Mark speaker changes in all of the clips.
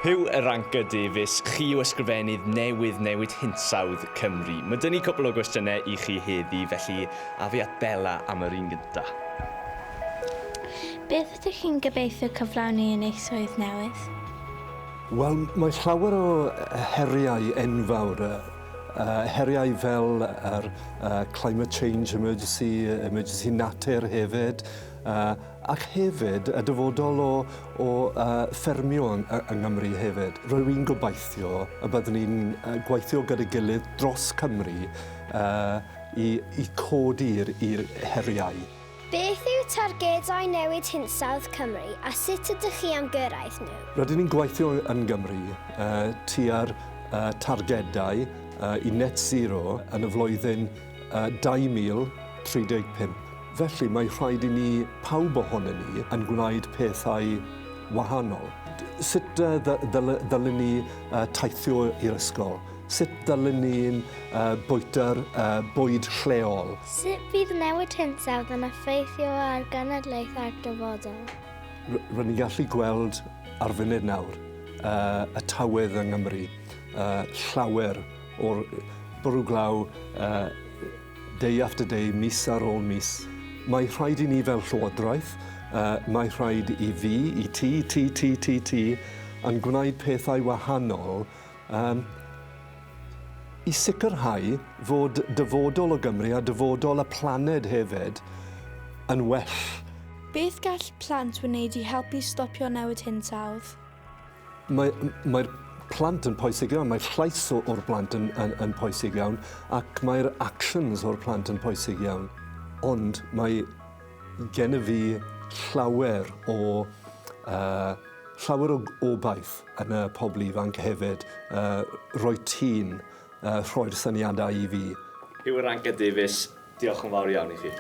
Speaker 1: Huw Irranca-Davies, chi yw ysgrifennydd newydd Newid Hinsawdd Cymru. Mae dyn ni cwpl o gwestiynau i chi heddi, felly a fi at Bella am yr un gyntaf.
Speaker 2: Beth ydych chi'n gobeithio cyflawni yn eich swydd newydd?
Speaker 3: Wel, mae llawer o heriau enfawr, heriau fel yr climate change emergency, emergency natur hefyd, ac hefyd y dyfodol o, o ffermio yng, yng Nghymru hefyd. Rwy'n gobeithio y byddwn ni'n gweithio gyda'i gilydd dros Cymru i, i codi'r i'r heriau.
Speaker 4: Beth yw targedau newid hinsawdd Cymru a sut ydych chi am gyrraedd nhw?
Speaker 3: Rydyn ni'n gweithio yn Gymru tua'r targedau i net zero yn y flwyddyn 2035. Felly mae rhaid i ni, pawb ohonyn ni, yn gwneud pethau wahanol. Sut ddylen ni teithio i'r ysgol? Sut dylen ni'n bwyta'r bwyd lleol?
Speaker 2: Sut fydd newid hinsawdd yn effeithio ar genedlaethau'r dyfodol?
Speaker 3: Rydyn ni'n gallu gweld ar funud nawr y tywydd yng Nghymru, llawer o'r bwrw glaw day after day, mis ar ôl mis. Mae rhaid i ni fel Llywodraeth, mae rhaid i fi, i ti, ti, ti, ti, ti, yn gwneud pethau wahanol um, i sicrhau fod dyfodol o Gymru a dyfodol y planed hefyd yn well.
Speaker 2: Beth gall plant wneud i helpu stopio newid hinsawdd?
Speaker 3: Mae, mae'r plant yn pwysig iawn, mae llais o'r plant yn, yn, yn pwysig iawn, ac mae'r actions o'r plant yn pwysig iawn. Ond mae gen i fi llawer o, uh, llawer o obaith yn y pobl ifanc hefyd, uh, roi ti'n uh, rhoi'r syniadau i fi.
Speaker 1: Huw Irranca Davies, diolch yn fawr iawn i chi.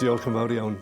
Speaker 3: Diolch yn fawr iawn.